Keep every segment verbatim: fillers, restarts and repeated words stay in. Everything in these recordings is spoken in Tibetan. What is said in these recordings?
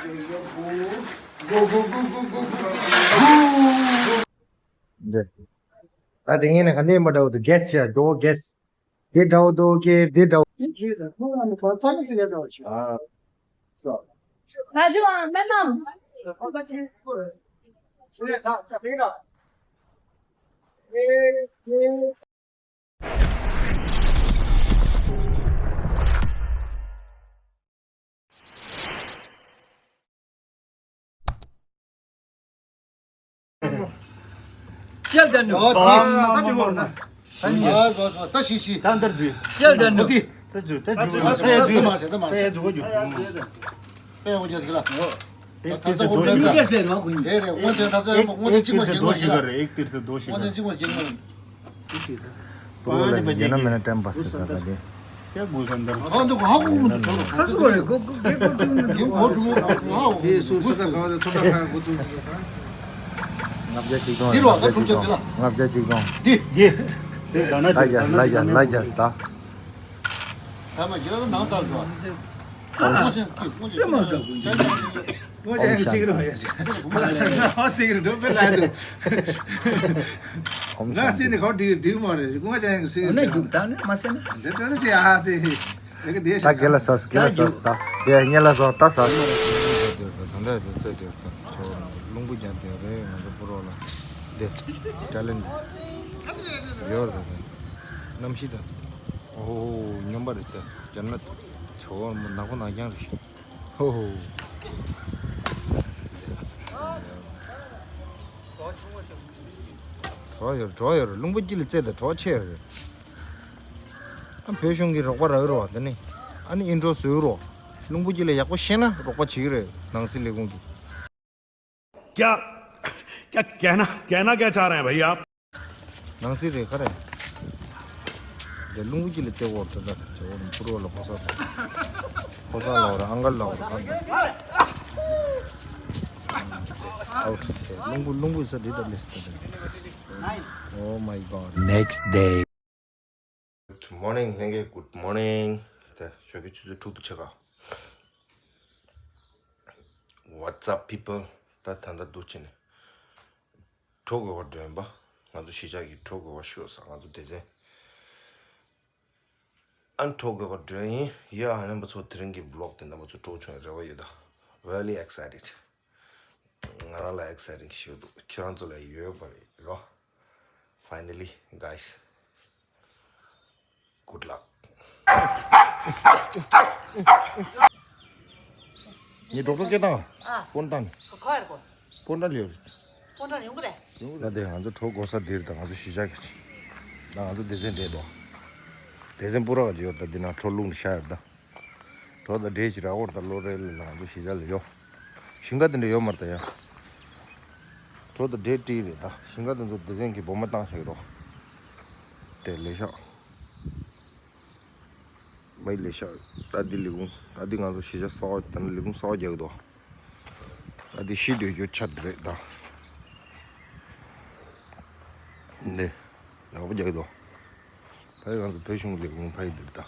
འདི། ད་དེ་ངས་ནི་ག་ནས་མ་འདྲ་བོ་འདུག་གེ་སི་བྱས་མགྱོགས་པོ་གེ་སི། དེ་འདྲ་བོ་འདུག་གེ་སི་དེ་འདྲ་བོ། ཨ། ད་ཅུང་ཨ་མེ་མམ། ཅལ་དང་ནུ། ཨོ་ད་ད་ད་ད་ད་ད་ད་ཤི་ཤི། ད་འདིར་འཛུལ། ཅལ་དང་ནུ། ཨོ་ད་འཛུལ། ད་འཛུལ། ད་འཛུལ། ད་འཛུལ། ད་འཛུལ། ད་འཛུལ། ད་འཛུལ། ད་འཛུལ། ད་འཛུལ། ད་འཛུལ། ད་འཛུལ། ད་འཛུལ། ད་འཛུལ། ད་འཛུལ། ད་འཛུལ། རེད་རེད། སྔོན་ཆད་ཐབས་ས་ཡོད་པ། སྔོན་ཆད་གཅིག་མ་ཤེས། སྔོན་ཆད་སྔོན་ཆད་གཅིག་མ་ཤེས། སྔོན་ཆད་པུ་རོ་ལ་ཡོད་ན་མེད་ན་དྲན་པ་སྲིད་ད་ད་དེ། ཡ་གུ་སན་དར། ཁ་སུ་གོ་རེ་གོ་གོ་གེ་གོ་ཚུ་མི་གོ། དེ་སུ་ས་ད་ག་བ་ད་ཐོ་ད་ཁ་གོ་ཚུ་མི་གོ། ལྔ་བརྒྱ་གཅིག་སྟོང་། ལྔ་བརྒྱ་གཅིག་སྟོང་། ལྔ་བརྒྱ་གཅིག་སྟོང་། དེ་དེ་ད་ན་ལ་རྒྱ་ལ་རྒྱ་ལ་རྒྱ་ས། ད་མ་རྒྱ་ལ་ནང་ཚར་འགྲོ། ཨོ་ཤ། སེ་མ་ས་ཀུན་ཏེ། ཨོ་ཤ། སེ་རོ་ཡ། སེ་རོ་པེ་ལ་དུ། ཨོ་ཤ། ང་སེ་ནི་ཁོ་དྲི་དྲི་མ་རེད། ང་ཅང་སེ་རོ། ན་རྒྱུག་ད་ནི་མ་སེ་ན། འདི་འདྲ་རེད་ཡ་དེ། ད་གེ་ལ་སོ་སོ་གེ་ལ་སོ་སོ་ད། དེ་ངེ་ལ་སོ་ད་སོ་སོ། ད་ད་ད་ད་ད་ད་ད་ད་རླུང་བུ་རྒྱག་དེ་རེད། ང་ཚོ་པུ་རོ་ལ་དེ་ཊེ་ལེན་ཊི་ཡོད་རེད། ད་གནམ་གཤིས་ད་ཨོ་སྙོམས་པ་རེད། ད་རྒྱ་ནག་ཆུ་བོ་ནག་པོ་ནག་རྐྱང་རེད། ཧོ་ཧོ། གྲོགས་ཡོད་རེད། གྲོགས་ཡོད་རེད། རླུང་བུ་དཀྱིལ་ལ་རྩེ་དང་གྲོགས་ཆེ་ཡོད་རེད། ཨ་བོད་གཞུང་གིས་རོགས་པ་རག་གི་རེད་བ། ད་ནི་ཨ་ནི་ཨིན་ཌོ་བཟོས་རོགས། རླུང་བུ་དཀྱིལ་ལ་ཡག་པོ་ཤེས་ན་རོགས་པ་བྱེད་ཀྱི་རེད། ནང་སྲིད་ལས་ཁུངས་ཀྱིས། क्या क्या कहना कहना क्या चाह रहे हैं भाई आप? ནང་སྲིད་རེད་ག་རེ། འདི་རླུང་བུ་དཀྱིལ་ལ་རྩེ་འོར་ད་ད་ད་ཅེ་འོར་ཕུར་བ་ལ་ཕོ་གསར་ད། ཕོ་གསར་ལ་འོར་ཨང་གལ་ལ་འོར་ཨང་གལ། ཨའུ་ཊི། རླུང་བུ་རླུང་བུ་ས་འདི་ད་མི་སྲིད་ད་ད། Oh my God. Next day. Good morning ལྷན་རྒྱས། Good morning. ད་ཞོགས་ཀའི་ཆུ་ཚོད་དྲུག་ཏུ་ཆེ་ག What's up people? ད་ད་ད་འདུག་ཅེ་ནས། གྲོ་གོས་པ་སྒྲོན་པ། ང་ཚོ་གཞིས་ཆགས་ཀྱི་གྲོ་གོས་པ་ཤོག་ས། ང་ཚོ་སྡེ་ཚན། ཨ་གྲོ་གོས་པ་སྒྲོན་ཡིན། ཡ་རྣམ་པ་ཚོ་དེ་རིང་གི་བི་ལོག་དེ་རྣམ་པ་ཚོ་སྤྲོ་བྱུང་རེ་བ་ཡོད་ད། Really excited. ང་རང་ལ་ཨེག་སའི་ཊིང་ཞིག་འདུག་ཁྱེད་རང་ཚོ་ལ་ཡོད་པ་རེད་རོ། Finally guys. Good luck. ངའི་གྲོགས་པོ་སྐད་བཏང་། ཨ། ཕོན་བཏང་། ཁོ་ཁོ་ཡར་གོ། ཕོན་བཏང་ལེ་ཡོད་རེད། ཕོན་བཏང་ཡོང་གི་རེད། ཡོང་གི་རེད། ད་དེ་ང་ཚོ་གྲོགས་གོས་ས་འདིར་ད་ང་ཚོ་གཞིས་ཆགས་ཀྱི་ཆེ། ད་ང་ཚོ་སྡེ་ཚན་འདྲེས་དོ། སྡེ་ཚན་པུ་ར་ག་ཅིག་ཡོད་ད། འདི་ན་ལྷོ་ལུང་ལ་ཤར་ཡོད་ད། གྲོགས་ད་འདྲེས་ཅིག་ར་འོར་ད་ལོ་རེ་ལ་ང་ཚོ་གཞིས་ཆགས་ལ་ཡོད། ཞིང་ཁ་དེ་འདྲ་ཡོད་མ་རེད་ད་ཡ། གྲོགས་ད་འདྲེས་ཏྲི་རེད་ད། ཞིང་ཁ་དེ་ཚོ་སྡེ་ཚན་གྱི་སྦོམ་མ་བཏང་བཞག་གི་རོ། དེ་ལས་ཤག་མའི་ལས་ཤག་ད་འདི་ལས་ཁུངས། ད་འདི་ང་ཚོ་གཞིས་ཆགས་གསར་པ་ད་ནི་ལས་ཁུངས་གསར་པ་རྒྱག་གི་འདུག་ད་འདི་ཤི་སྡོད་རྒྱུ་ཆ་འདི་རེད་ད། འདི་ཡག་པོ་རྒྱག་གི་འདུག་ད་ང་ཚོ་བོད་གཞུང་ལས་ཁུངས་ཕ་ཡི་འདིར་ད།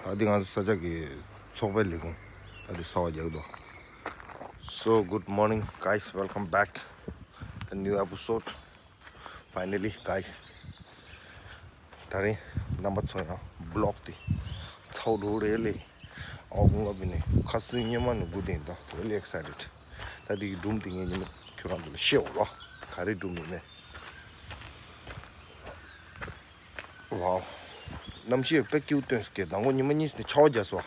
ད་འདི་ང་ཚོ་ས་ཆ་གི་ཚོགས་པའི་ལས་ཁུངས། ད་འདི་གསར་པ་རྒྱག་གི་འདུག So good morning guys, welcome back the new episode. Finally guys, ད་རིང་རྣམ་པ་ཚོ་ཡང་བི་ལོག་དེ་ཚར་འགྲོ་རེད་ལེ། ཨོ་ཁུང་ལ་བི་ནས་ཁ་སང་ཉི་མ་ནས་སྒུག་བསྡད་ཡིན་ད། Really excited. ད་འདི་གི་སྒྲུང་དེ་ངས་ཉི་མ་ཁྱོད་རང་ཚོ་ལ་བཤད་འོ་ལོ། ག་རེ་སྒྲུང་མིན་མེད། ཝའོ། གནམ་གཤིས་དཔེ་སྐྱིད་པོ་སྟོན་སོང་གི། མདང་དགོང་ཉི་མ་གཉིས་ནས་ཆར་པ་བརྒྱབ་སོང་།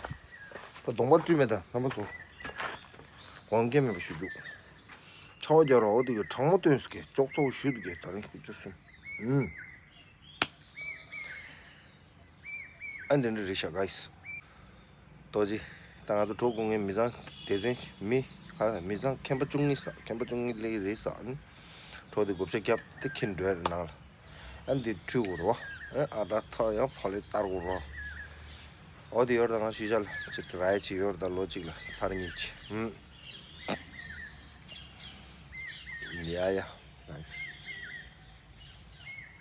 ད་གདོང་པ་བཀྲུས་མེད་ད་རྣམ་པ་ཚོ། དགོངས་འགལ་མེད་པ་ཞུ་རྒྱུ། ཆར་པ་བརྒྱབ་ར་འོ་དེ་གི་གྲང་མོ་སྟོན་སོང་གི། ཅོག་ཙེ་བོ་ཞུ་འདུག་གི། ད་རིང་ཁུ་ཚོ་གསུམ། ཨུམ། ཨ་འདི་འདྲ་རེད་ཤག་guys. རྡོ་རྗེ། ད་ང་ཚོ་གྲོགས་སྐུ་ངལ་མི་ཚང་སྡེ་ཚན་མི་ག་མི་ཚང་མཁན་པ་བཅུ་གཉིས་ས། མཁན་པ་བཅུ་གཉིས་སླེབས་རེད་ས། གྲོགས་དེ་བགོ་བཤའ་བརྒྱབ་དེ་ཁྱེར་འགྲོ་ཡ་རེད་ནང་ལ། ཨ་འདི་འཁྲུད་དགོས་རེད་བ། ཨ་སྒྲ་ཐག་ཡང་ཕ་ལེ་བསྟར་དགོས་རེད་བ། འོ་དེ་ཡོད་རེད་ད། ང་གཞིས་ཆགས་ལ་ཅིག་ར་ཡ་ཅིག་ཡོད་རེད་ད། ལོ་གཅིག་ལ་ཚར་གཉིས་ཅིག་ཨུམ། ཡ་ཡ།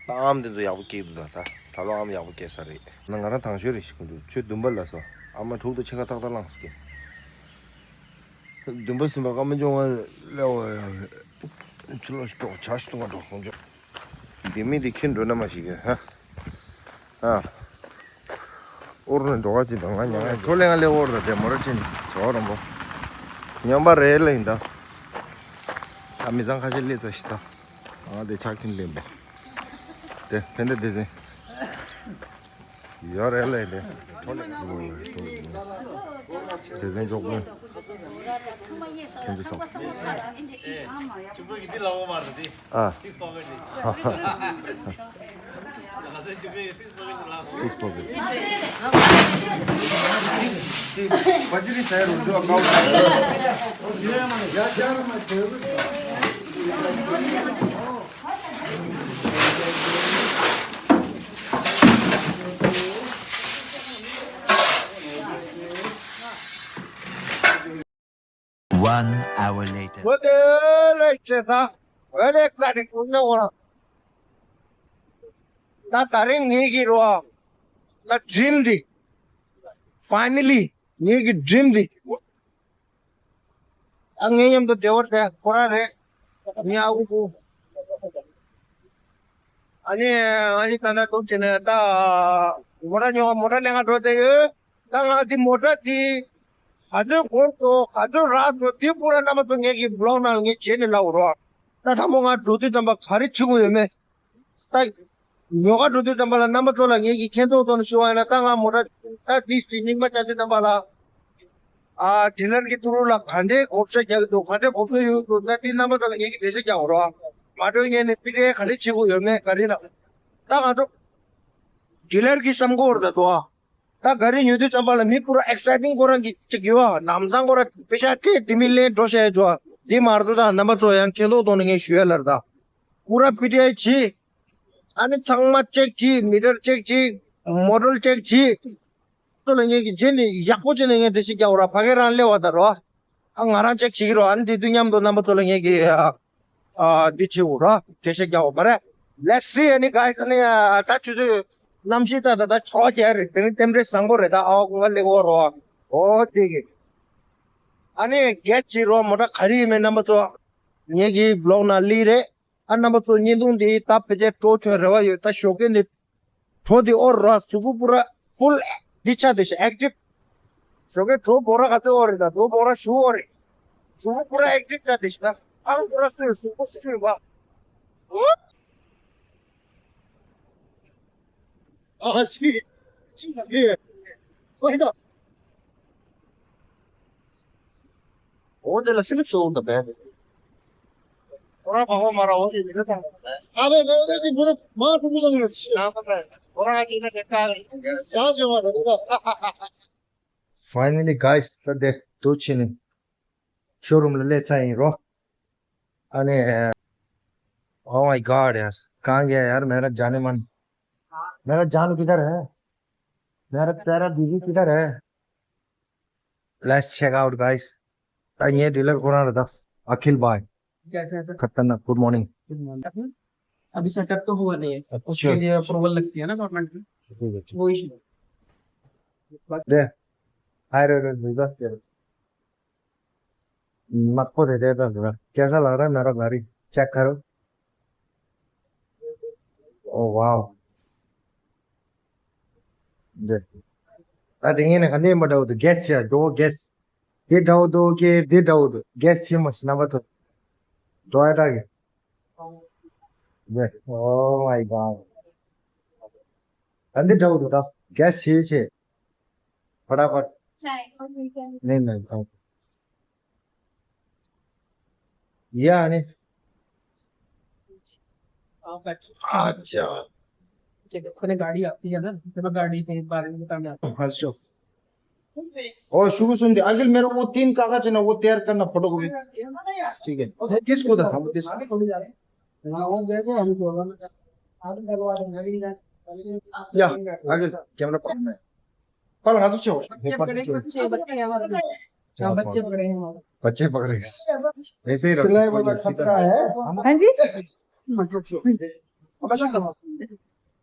ད་ཨམ་དེ་ཚོ་ཡག་པོ་སྐྱེས་འདུག་ད། ད་ད་ལོ་ཨམ་ཡག་པོ་སྐྱེས་ས་རེད། ན་ང་རང་དང་ཤོས་རེད་ཤི་གི་འདུག་ཆུ་བདུན་པ་ལ་སོ། ཨ་མ་དྲུག་ཏུ་ཕྱེད་ཀ་ཏག་ཏག་བླངས་སོ་གི། བདུན་པ་ཟིན་པ་ཀ་མ་འཇོང་བ་ལས་འོ་ཡ། ཆུ་ལོག་ཤི་ཏོག་ཆ་ཤི་ཏོག་འགྲོ་ཁོང་ཆོ། འདི་མི་འདི་ཁྱེར་འགྲོ་ན་མ་ཤི་གི་ཧ། ཨ། ཨོ་རུ་ནས་འགྲོ་ག་ཅི་དང་ང་ཉང་ཆོ་ལེ་ང་ལེ་ཨོ་རུ་དང་དེ་མོ་ར་ཅན་ཇོ་རོང་པོ། ཉམས་པ་རེད་ལ་ཡིན་ད། ཨ་མི་ཚང་ཁ་ཤས་ལས་ས་ཤི་ད། ང་དེ་ཆ་ཁྱིམ་ལེན་པ། དེ་ཕན་བདེ་བདེ་ཟིན། ཡོད་རེད་ལས་དེ། དེ་ཚན་འཇོག་དགོས། ཁྱེད་ཚོ་སོང་། ཨ། སིགས་པོ་གི། One hour later. What the heck is that? Very exciting. ད་ད་རིང་ངེད་ཀྱི་རོ། ད་ཌི་རིམ་འདི། ཕའི་ནལ་ལི། ངེད་ཀྱི་ཌི་རིམ་འདི། ཨ་ངའི་མཉམ་དུ་འབྲེལ་བ་དེ་ཁོ་རང་རེད། ངའི་ཨ་ཁུ་ཁུ། ཨ་ནི་ཨ་ནི་ད་ལྟ་འདུག་བྱས་ནས་ད་མོ་ཊ་ཉོ་མོ་ཊ་ལེན་ག་འགྲོ་བསྡད་ཡོད། ད་ང་འདི་མོ་ཊ་འདི་ག་ཚོད་འགོར་སོང་ག་ཚོད་རག་སོང་འདི་པུ་ར་རྣམ་པ་ཚོ་ངེད་ཀྱི་བི་ལོག་ནང་ལ་ངས་བྱས་ནས་ལབ་རོགས། ད་དང་པོ་ང་འགྲོ་དུས་ཙམ་པ་ག་རེ་བྱེད་དགོས་ཡོད་མེད། ད། ཉོ་ག་འགྲོ་དུས་ཙམ་པ་ལ་རྣམ་པ་ཚོ་ལ་ངེད་ཀྱི་ཁྱེད་ཚོ་ཚོ་ནས་ཞུ་བ་ཡིན་ན་ད་ང་མོ་ཊ་ད་ཏིས་ཏི་རྙིང་པ་ཆགས་དུས་ཙམ་པ་ལ། ཨ་ཌི་ལར་གྱི་ཐུ་རུ་ལ་ག་འདྲའི་བགོ་བཤའ་རྒྱག་གི་འདུག་ག་འདྲའི་བགོ་བཤའ་ཡོད་འདུག་ད་དེ་རྣམ་པ་ཚོ་ལ་ངེད་ཀྱི་འགྲེལ་བཤད་རྒྱག་དགོས་རོགས། མ་གཏོགས་ངས་ནི་པི་ཊི་ཨེ་ག་འདྲས་བྱེད་དགོས་ཡོད་མེད་ག་རེ་ལ། ད་ང་ཚོ་ཌི་ལར་གྱི་བསམ་བློ་རེད་ད་དོ། ད་ག་རེ་ཉོ་དུས་ཙམ་པ་ལ་མི་པུ་ར་ཨེག་སའི་ཊིང་ཁོ་རང་གི་ཅིག་ཡོད་ཨ། ལམ་སང་ཁོ་རང་པེ་ཤག་སྤྲད་དེ་མི་ལེན་འགྲོ་བཤད་ཡོད་ཨ། དེ་མ་གཏོགས་ད་རྣམ་པ་ཚོ་ཡང་ཁྱེད་ཚོ་ཐོག་ནས་ངས་ཞུ་ཡ་ལར་ད། པུ་ར་པི་ཊི་ཨེ་བྱེད། ཨ་ནི་ཚང་མ་ཅེག་བྱེད། མི་ཊར་ཅེག་བྱེད། མོ་ཌལ་ཅེག་བྱེད། ཚོ་ལ་ངས་ཀྱི་རྗེས་ནས་ཡག་པོ་བྱས་ནས་ངས་འགྲེལ་བཤད་རྒྱག་འོ་ར་ཕ་གི་རང་སླེབས་པ་ད་རོ། ཨ་ང་རང་ཅེག་བྱེད་ཀྱི་རོ། ཨ་ནི་དེ་དུས་མཉམ་དུ་རྣམ་པ་ཚོ་ལ་ངས་ཀྱི་ཨ་འདི་བྱེད་འོ་ར་འགྲེལ་བཤད་རྒྱག་འོ་མ་རེད། Let's see ཨ་ནི་guys ཨ་ནི་ད་ཆུ་ཚོད་གནམ་གཤིས་ད་ད་ད་ཆོག་རྒྱག་རེད། དེ་ནི་རྟེན་འབྲེལ་བཟང་པོ་རེད། ད་ཨ་ཁུ་ང་སླེབས་འོ་རོ། ཨོ་དེ་གི་ཨ་ནི་གེ་ཊི་བྱེད་རོ། མོ་ཊ་ག་རེ་ཡིན་མིན་རྣམ་པ་ཚོ་ངེད་ཀྱི་བི་ལོག་ནང་སླེབས་རེད། ཨ་རྣམ་པ་ཚོ་བརྙན་ཐུང་འདི་ད་ཕལ་ཆེར་སྤྲོ་ཆོག་རེ་བ་ཡོད། ད་ཞོགས་ཀས་འདི་གྲོ་འདི་ཨོ་ར་གཟུགས་པོ་པུ་ར་ཕུལ་འདི་ཆགས་བསྡད་ཤག་ཨེག་ཊིབ། ཞོགས་ཀས་གྲོ་བོ་ར་ག་ཚོད་ཨོ་རེད་ད་གྲོ་བོ་ར་ཞུ་ཨོ་རེད། གཟུགས་པོ་པུ་ར་ཨེག་ཊིབ་ཆགས་བསྡད་ཤག་ད་ཨང་པུ་ར་སུ་གཟུགས་པོ་སུ་ཆུ་ཡོད་པ། ཨ་ཅི་ཅི་ཡེ་ཨོ་ཧི་ད། འོ་དེ་ལ་སི་ལིབ་སོང་ད་བས། ཁོ་རང་བག་མ་ར་འོ་དེ་ལ་དང་། ཨ་བས་བས་དེ་ཅི་བུ་མ་ཐུག་གི་དང་ཡོད། ན་མ་བས་ཁོ་རང་ཅི་ན་དེ་ཀ་ཅང་ཅི་མ་ར་འོ་ད། Finally guys ད་དེ་དུ་ཕྱིན་ནས་ཤོ་རུམ་ལ་སླེབས་ཚར་ཡིན་རོ། ཨ་ནི། Oh my God यार कहाँ गया यार मेरा जानेमन। मेरा जान किधर है? मेरा प्यारा बीबी किधर है? Let's check out guys. ད་ངའི་ཌི་ལར་ཁོ་རང་རེད་ད། अखिल भाई। कैसे हैं सर? खतरनाक। Good morning. Good morning. अभी सेटअप तो हुआ नहीं है। अच्छा। उसके लिए अप्रूवल लगती है ना गवर्नमेंट की। ठीक है, ठीक। वो इशू। दे। हाय रे रे, वीजा। मत को दे देता जरा। कैसा लग रहा है मेरा गाड़ी? चेक करो। Oh wow. They. ད་དེ་ངས་ནི་ག་འདྲ་ཡིན་པ་འདྲ་བོ་འདུག་གེ་སི་བྱས་འགྲོ་གེ་སི། དེ་འདྲ་བོ་འདུག་གེ་དེ་འདྲ་བོ་འདུག་གེ་སི་བྱས་མ་ཤི་རྣམ་པ་ཚོ། འགྲོ་ཡ་དྲག་གི། ཡེ། Oh my God. ག་འདི་འདྲ་བོ་འདུག་ད། གེ་སི་བྱས་བྱས། फटाफट। नहीं, नहीं, नहीं। या नहीं। आप बैठो। अच्छा। ठीक है, अपने गाड़ी आती है ना, तो मैं गाड़ी के बारे में बताने आता हूँ। अच्छा। ओ, शुरू सुन दे। अखिल, मेरे को वो तीन कागज है ना, वो तैयार करना, फोटोकॉपी। ठीक है। किसको था? हम किस हाँ, वो दे दो, हम तो या, अखिल, कैमरा पकड़ना है। पर हाथ उठे हो। बच्चे पकड़े, बच्चे, बच्चे हमारे। क्या हाँ, बच्चे बात। पकड़े हैं हमारे। बच्चे पकड़े। ऐसे ही रखो, सिलाई कोई वाला नहीं, सीधा। खतरा है। हाँ जी। मतलब,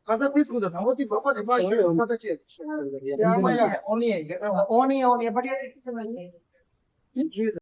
मतलब, तीस को था, वो थी, पापा थे, पापा थे। क्या मैं, ओनी है, ओनी है, ओनी है, बढ़िया।